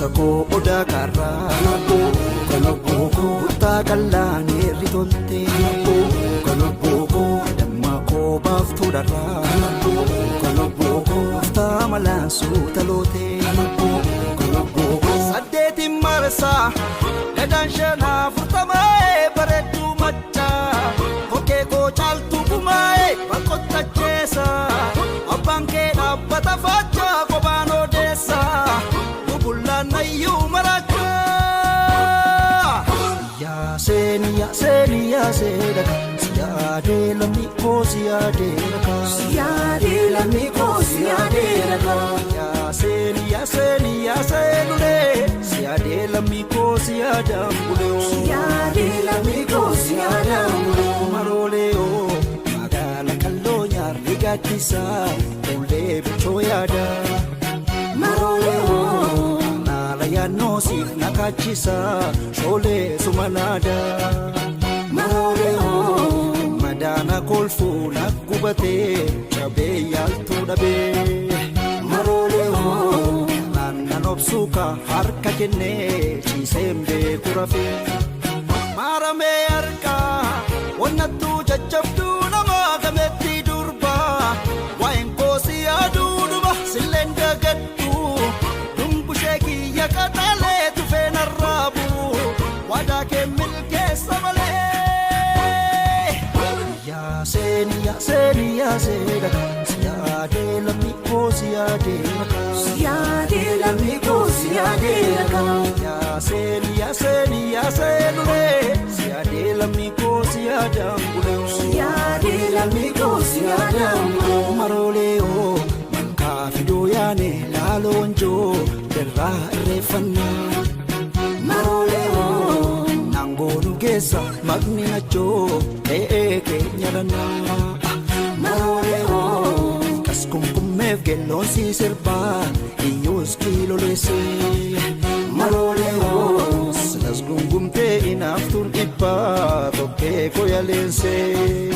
Gosa koo odaa kaarraa. Kan obboo koo buttaa qal'aaneerri tolte. Kan obboo koo damma koo baaftuu dharraa. Kan obboo koo uftaa malaan suuta loote. Kan obboo koo saddeetiin marsaa gadaan shanaa furtamaa'ee bareedduu maccaa kokkee koo caaltuu kumaa'ee bakkottacheessa abbaan kee dhaabbata faachaa kophaan odeessa bubullaan nayyuu maraachaa. Yaaseen yaaseen yaasee dhaka siyaadee lammii koo siyaadee dhaka. Siyaadee lammii koo siyaadee dhaka. Yaaseen yaaseen yaaseen ulee siyaadee lammii koo siyaadaan bulee. Siyaadee lammii koo siyaadaan bulee. Maroolee oo magaala kalloo nyaarri gaaddisaa fuullee bichoo yaada. Maroolee oo. Naala yaannoo siif na kaachisaa shoolee sumanaada. Maroolee oo. Madaana kolfuu na gubatee cabee yaaltuu dhabee. Maroolee oo. Naannan obsuuka harka kennee ciiseen beeku rafee. Maaramee harkaa wannattuu jajjabduu nama gameetti durbaa waa'een koosii yaaduu dhuma silleen dagadhu dumbushee kiyya qaxalee tufee narraabu waadaa kee milkeessa malee. Yaaseen yaaseen yaasee dhaka siyaadee lammii koo siyaadee dhaka. Siyaadee lammii koo siyaadee dhaka. Yaaseen yaaseen yaaseen ulee siyaadee lammii koo siyaadaan bulee. Siyaadee lammii koo siyaadaan bulee. Maroolee oo malkaa fidoo yaane laaloo wanjoo irraa irreeffannaa. Maroolee oo. Naangoonu keessa maqni nachoo ta'ee keenya dhannaa. Maroolee oo. Kas kumkummeef gelloon si sirbaa iyyuus kiiloleessee. Maroolee oo. Silas gungumtee inaaftuun dhibbaa tokkee koyaleensee.